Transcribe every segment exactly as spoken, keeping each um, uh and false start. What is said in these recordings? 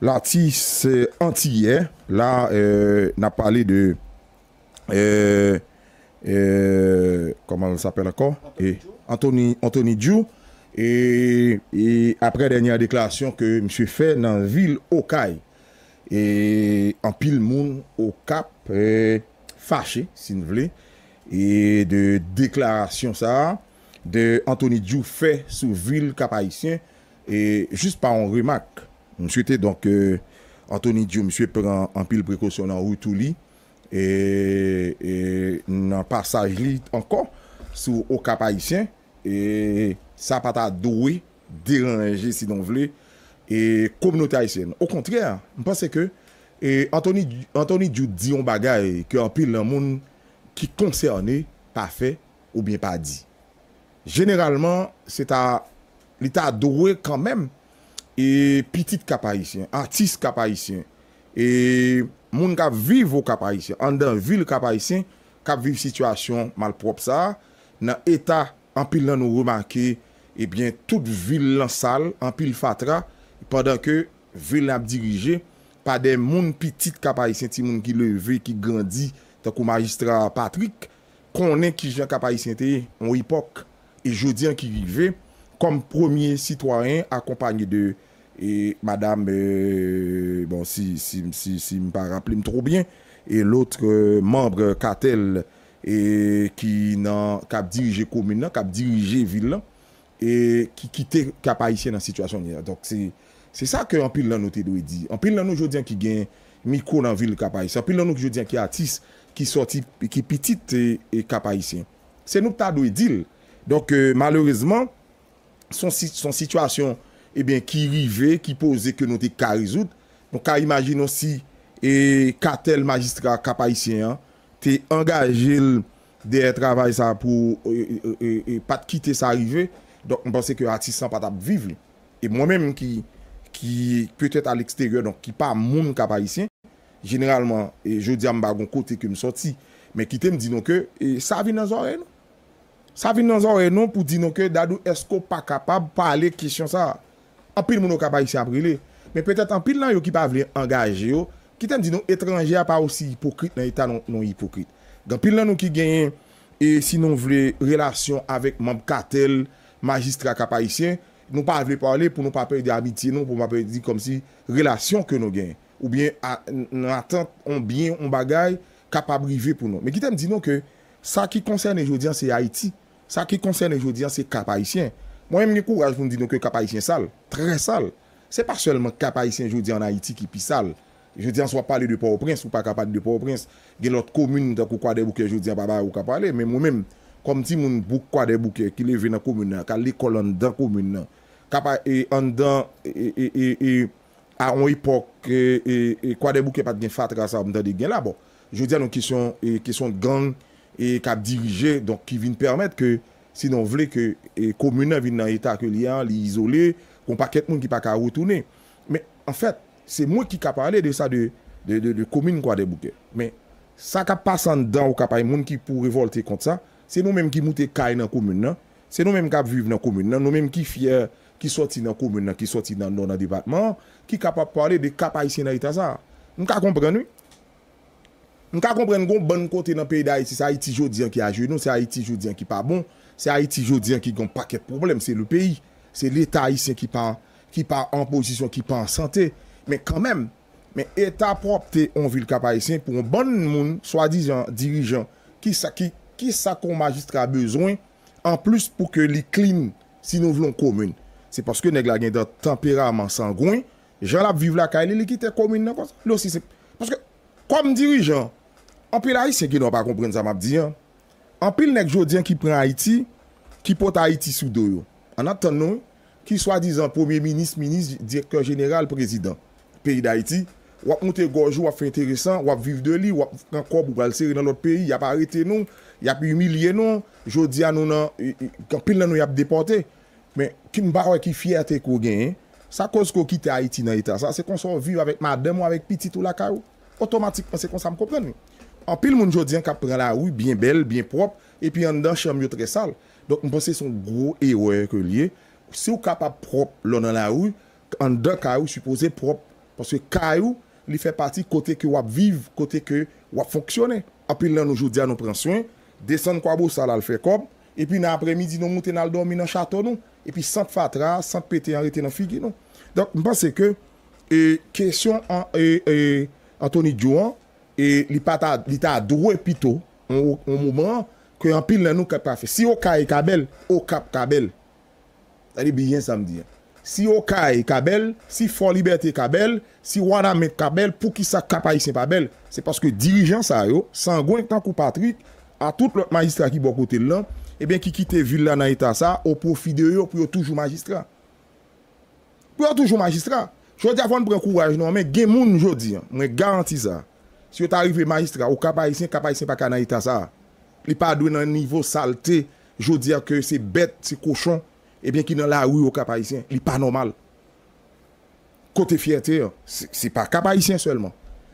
latis antiyè, la, euh, n ap pale de, euh, euh, comment il s'appelle encore? E, Anthony, Anthony Djou. E, e aprè dènyè deklarasyon ke misye fè nan vil Okay, e anpil moun Okap, euh, fache, si n vle, e de deklarasyon sa a, de Anthony Djou fè sou vil Kap Ayisyen, e jis pa yon remak. M swete donk, euh, Anthony Djou, misye pran anpil prekosyon nan retou li, e, e nan pasaj li ankò sou Okap Ayisyen, e sa pa ta dwe deranje, si nou vle, e kominote ayisyèn. Okontrè, m panse ke, e Anthony, Anthony Djou di yon bagay ke anpil nan moun ki konsène pa fè oubyen pa di. Jeneralman, se ta, li ta dwe kanmenm, e pitit Kap Ayisyen, atis Kap Ayisyen, e moun k ap viv o Kap Ayisyen, anndan vil Kap Ayisyen, k ap viv sitiyasyon malpwòp sa a, nan eta anpil nan nou remake, ebyen, tout vil lan sal, anpil fatra, pandan ke vil lan ap dirije pa de moun pitit Kap Ayisyen, timoun ki leve, ki grandi, tankou majistra Patrick, konnen kijan Kap Ayisyen te ye, yon epòk, e jodi an ki rive, kòm premye sitwayen akonpanye de, e madam, euh, bon, si, si, si, si m pa raple m twò byen, e lòt, euh, manm katèl, e ki nan, k ap dirije komin nan, k ap dirije vil lan, e ki kite Kap Ayisyen nan sitiyasyon li an. Donk, se, se sa ke anpil nan nou te dwe di. Anpil nan nou jodi an ki gen mikwo nan vil Kap Ayisyen. Anpil nan nou jodi an ki atis, ki sòti, ki pitit, e, e Kap Ayisyen. Se nou ki ta dwe di l. Donk, e, malerezman, se yon si-, se yon sitiyasyon, ebyen, ki rive, ki poze ke nou te ka rezoud. Nou ka imajine w si, e, katèl majistra Kap Ayisyen an te angaje l dèyè travay sa pou, e, e, e, e, pa t kite sa rive. Donk, m panse ke atis lan pa t ap viv li. E mwen menm ki, ki petèt a leksteryè, donk ki pa moun Kap Ayisyen, jeneralman, e jodi a m pa gon kote ke m sòti, men kite m di nou ke, e, sa vin nan zòrèy nou. Sa vin nan zòrèy nou pou di nou ke Dadou, èske w pa kapab pale kesyon sa a? Anpil moun Okap Ayisyen ap rele, men petèt anpil nan yo ki pa vle angaje yo, kite m di nou, etranje a pa osi ipokrit nan eta nou, nou ipokrit. Gen anpil nan nou ki genyen, e si nou vle, relasyon avèk manm katèl, majistra Kap Ayisyen, nou pa vle pale pou nou pa pèdi amitye nou, pou nou pa pèdi kòmsi relasyon ke nou genyen. Oubyen a, n-, nan atant, on byen, on bagay kapab rive pou nou. Men kite m di nou ke sa ki konsène jodi an se Ayiti. Sa ki konsène jodi an se Kap Ayisyen. Mwen menm gen kouraj pou m di nou ke Kap Ayisyen sal, trè sal. Se pa sèlman Kap Ayisyen jodi an Ayiti ki pi sal. Jodi an si w ap pale de Pòtoprens, ou pa ka pa de Pòtoprens. Gen lòt komin tankou Kwadèboukè jodi an pa bagay ou ka pale, men mwen menm, kòm timoun bouk Kwadèboukè ki leve nan komin nan, k al lekòl anndan komin nan, k ap, e, anndan, e, e, e, e, a yon epòk, e, e, e, Kwadèboukè pa t gen fatra sa a m tande gen la. Bon, jodi a nou kesyon, e, kesyon gang, e, k ap dirije, donk ki vin pèmèt ke, si nou vle, ke, e, komin nan vin nan eta ke li ye a, li izole, gon pakèt moun ki pa ka retounen. Men, anfèt, se mwen ki ka pale de sa, de, de, de, de komin Kwadèboukè. Men, sa k ap pase anndan Okap Ayisyen, moun ki pou revòlte kont sa, se nou menm ki moute kay nan komin nan, se nou menm k ap viv nan komin nan, nou menm ki fyè, ki sòti nan komin nan, ki sòti nan nò nan depatman an, ki kapab pale de Kap Ayisyen nan eta sa a. M ka konprann, wi. M ka konprann gon bann kote nan peyi Dayiti, se Ayiti jodi an ki ajenou, se Ayiti jodi an ki pa bon, se Ayiti jodi an ki gon pakèt pwoblèm, se le peyi, se Leta ayisyen ki pa, ki pa an pozisyon, ki pa an sante. Men kanmenm, men eta pwòpte yon vil Kap Ayisyen pou yon bann moun, swadizan dirijan, ki sa, ki, ki sa ke yon majistra bezwen anplis pou ke li clean, si nou vle yon komin? Se paske nèg la gen tan-, tanperaman sangwen, jan l ap viv lakay li, li kite komin nan konsa. Li osi senp. Paske, kòm dirijan, anpil Ayisyen ki nò pa konprann sa m ap di an. Anpil nèg jodi an ki pran Ayiti, ki pote Ayiti sou do yo. Ann ap tann nou, wi, ki swadizan premye minis, minis, direktè jeneral, prezidan peyi Dayiti, w ap moute gòj ou, w ap fè enteresan, w ap viv de li, w ap pran kòb ou pral sere nan lòt peyi, y ap arete nou, y ap imilye nou. Jodi a nou nan, e, e, anpil nan nou y ap depòte. Men, ki m pa wè ki fyète ke w genyen. Sa koz ke w kite Ayiti nan eta sa? Se konsa w viv avèk madanm ou, avèk pitit ou lakay ou? Otomatikman, se konsa m konprann li. Anpil moun jodi an k ap pran lari byen bèl, byen pwòp, epi anndan chanm yo trè sal. Donk, m panse se yon gwo erè ke l ye. Si w kapab pwòp lè w nan lari, anndan kay ou sipoze pwòp Paske kay ou, li fè pati kote ke w ap viv, kote ke w ap fonksyone. Anpil nan nou jodi a nou pran swen, desann Kwabosal al fè kòb, epi nan aprèmidi nou moute n al dòmi nan chato nou, epi sant fatra, sant pete an rete nan figi nou. Donk, m panse ke e, kesyon an, e, e, Anthony Djo an, e, li pa ta, li ta dwe pito, yon, yon moman, ke anpil nan nou k ap ka fè. Si Okay ka bèl, Okap ka bèl. Tande byen sa m di an. Si Okay ka bèl, si Fò Libète ka bèl, si Wanament ka bèl, poukisa Kap Ayisyen pa bèl? Se paske dirijan sa yo, sangwen tankou Patrick, a tout lòt majistra ki bò kote l lan, ebyen ki kite vil la nan eta sa, o pwofi de yo pou yo toujou majistra. Pou yo toujou majistra. Jodi a fò n pran kouraj nou an men, gen moun jodi an, mwen garanti sa. Si yo ta rive majistra o Kap Ayisyen, Kap Ayisyen pa ka nan eta sa. Li pa dwe nan nivo salte, jodi a ke se bèt, se kochon, ebyen ki nan lari o Kap Ayisyen. Li pa nòmal. Kote fyète an? Se, se pa Kap Ayisyen sèlman.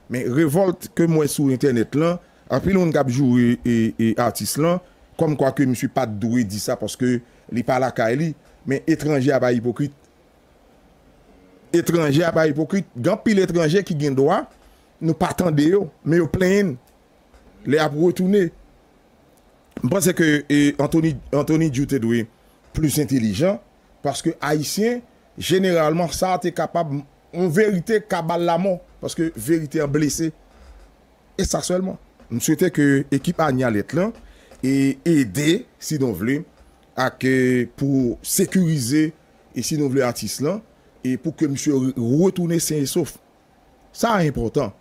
Men revòlt ke m wè sou entènèt lan, anpil moun k ap joure e, e atis lan, kòmkwa ke misye pa t dwe di sa paske li pa lakay li. Men etranje a pa ipokrit. Etranje a pa ipokrit. Gen anpil etranje ki gen dwa, nou pa tande yo, men yo plenyen lè y ap retounen. M panse ke e, Anthony, Anthony Djou te dwe plis entelijan, paske Ayisyen, jeneralman, sa te kapab, yon verite ka ba l lamò, paske verite an blese. E sa sèlman. M swete ke ekip Anya Lèt lan e ede, si nou vle, ak e, pou sekirize, e si nou vle, atis lan, e pou ke misye re- retounen sen e sof. Sa enpòtan.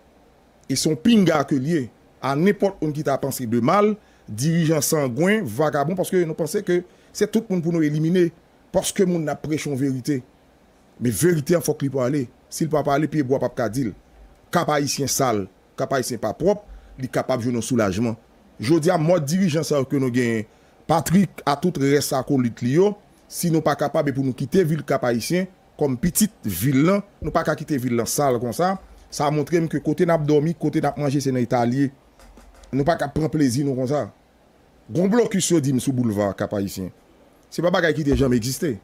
E se yon pinga ke l ye. A nenpòt moun ki ta panse de mal, dirijan sangwen, vagabon, paske nou panse ke se tout moun pou nou elimine, paske moun nan ap preche yon verite. Men verite an fòk li pale. Si l pa pale, pye bwa p ap ka di l. Kap Ayisyen sal, Kap Ayisyen pa pwòp, li kapab jwenn yon soulajman. Jodi a, mòd dirijan sa yo ke nou genyen, Patrick a tout rès akolit li yo, si nou pa kapab e pou nou kite vil Kap Ayisyen, kòm pitit vil lan, nou pa ka kite vil lan sal konsa. Sa montre m ke kote n ap dòmi, kote n ap manje, se nan eta l ye. Nou pa ka pran plezi nou konsa. Gon blokis yo di m sou boulva Kap Ayisyen. Se pa bagay ki te janm egziste.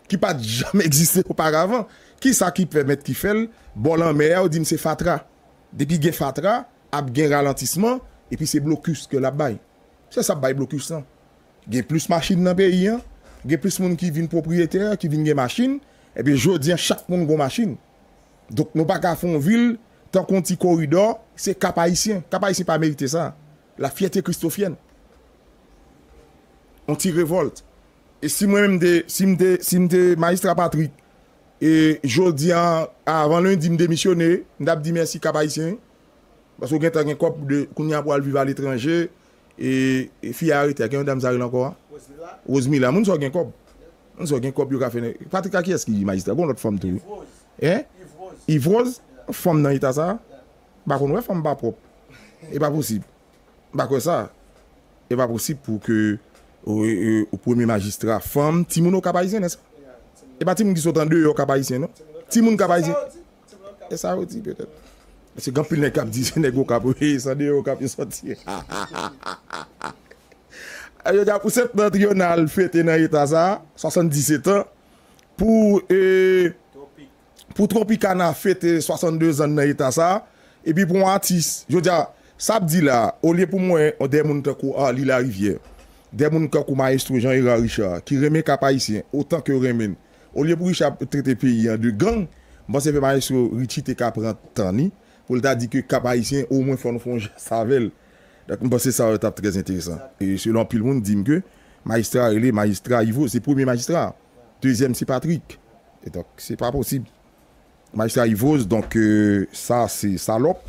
Ki pa t janm egziste oparavan. Kisa ki pèmèt ki fè l? Bò lanmè a, yo di m se fatra. Depi gen fatra, ap gen ralantisman, epi se blokis ke l ap bay. Se sa k bay blokis lan. Gen plis machin nan peyi an, gen plis moun ki vin pwopriyetè, ki vin gen machin, epi jodi an chak moun gon machin. Donk nou pa ka fè yon vil tankou yon ti koridò, se Kap Ayisyen. Kap Ayisyen pa merite sa. Lafyète kristofyèn. Yon ti revòlt. E si mwen menm te, si m te, si m te majistra Patrick, e jodi an, avan lendi m demisyone, m t ap di mèsi Kap Ayisyen. Paske w gentan gen kòb de, kounye a pou al viv aletranje, e, e fi a arete a, gen yon dam sa rele ankò a? Rosemila, moun sa gen kòb. Moun sa gen kòb yo ka fè nèg. Patrick a kiyès ki majistra? Gon lòt fanm tou wi. Hein? Yvrose. Fanm nan eta sa? M pa konn wè fanm pa pwòp. E pa posib. M pa kwè sa. E pa posib pou ke ou, ou, ou premye majistra fanm, timoun o Kap Ayisyen, nèsa? E pa timoun ki sot andeyò Kap Ayisyen, non? Timoun Kap Ayisyen. E sa yo di, petèt. Paske gen anpil nèg k ap di, se nèg Okap, wi, se andeyò Okap yo sòti. Yo di a pou septantriyonal fete nan eta sa, swasanndiset an, pou, e, pou Tropicana fete swasanndezan nan eta sa, epi pou yon atis, jodi a, sa ap di la, olye pou mwen, de moun tankou Arly Larivière, de moun tankou Maestro Jean Hérard Richard, ki renmen Kap Ayisyen, otan ke yo renmen n, olye pou Richard trete peyi an de gang, m panse fè Maestro Richie te ka pran tan ni, pou l ta di ke Kap Ayisyen, omwen fò nou fè yon jès avè l. Donk, m panse sa t ap trè enteresan. E selon anpil moun di m ke majistra rele majistra Yvrose, se premye majistra. Dezyèm, se Patrick. E donk, se pa posib. Majistra Yvrose, donk, euh, sa se salòp,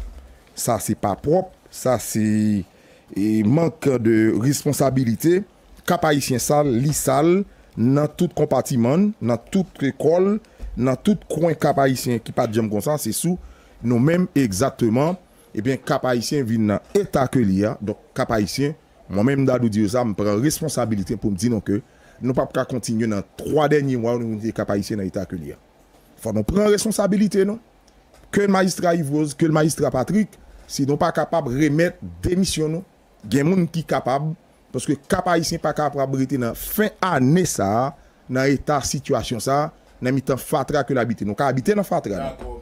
sa se pa pwòp, sa se e, mank de responsabilite. Kap Ayisyen sal, li sal, nan tout konpatiman, nan tout lekòl, nan tout kwen Kap Ayisyen ki pa t janm konsa, se sou nou menm egzakteman. Ebyen, Kap Ayisyen vin nan eta ke li a. Donk, Kap Ayisyen, mwen menm Dadou Dioza, m pran responsabilite pou m di nou ke nou p ap ka kontinye nan twa dènye mwa yo nou kite Kap Ayisyen nan eta ke li a. Fò nou pran responsabilite nou. Ke l majistra Yvrose, ke l majistra Patrick, si nou pa kapab remèt demisyon nou, gen moun ki kapab, paske Kap Ayisyen pa kapab rete nan fen ane sa a, nan eta sitiyasyon sa a, nan mitan fatra ke l abite. Nou ka abite nan fatra, non. Dakò.